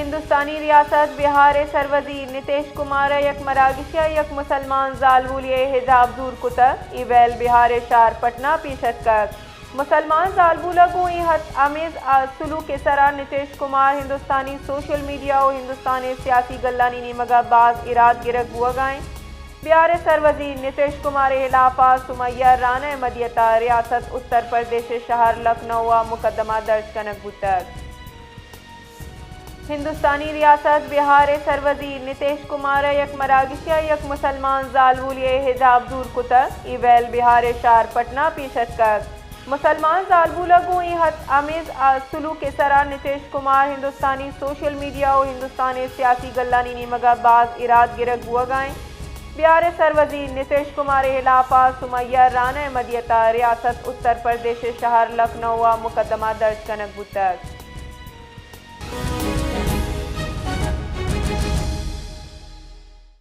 ہندوستانی ریاست بہار ءِ سروزیر نتیش کمار ءَ یک مراگشی ءَ یک مسلمان زالبولے ءِ حجاب دور کتگ۔ اے ویل بہار ءِ شہر پٹنہ ءَ پیش اتکگ۔ مسلمان زالبول ءَ گوں اے ہت آمیز سلوک ءِ سرا نتیش کمار ہندوستانی سوشل میڈیا و ہندوستان ءِ سیاسی گلانی نیمگ ءَ باز ایراد گرگ بوہگ ءَ انت۔ بہار ءِ سروزیر نتیش کمار ءِ ہلاپ ءَ سمیہ رانا ءِ مدیت ءَ ریاست اتر پردیش ءِ شہر لکھنؤ ءَ مقدمہ درج کنگ بوتگ۔ ہندوستانی ریاست بہار ءِ سروزیر نتیش کمار ءَ یک مراگشی ءَ یک مسلمان زالبولے ءِ حجاب دور کتگ۔ اے ویل بہار ءِ شہر پٹنہ ءَ پیش اتکگ۔ مسلمان زالبول ءَ گوں اے ہت آمیز سلوک ءِ سرا نتیش کمار ہندوستانی سوشل میڈیا و ہندوستان ءِ سیاسی گلانی نیمگ ءَ باز ایراد گرگ بوہگ ءَ انت۔ بہار ءِ سروزیر نتیش کمار ءِ ہلاپ ءَ سمیہ رانا ءِ مدیت ءَ ریاست اتر پردیش ءِ شہر لکھنؤ ءَ مقدمہ درج کنگ بوتگ۔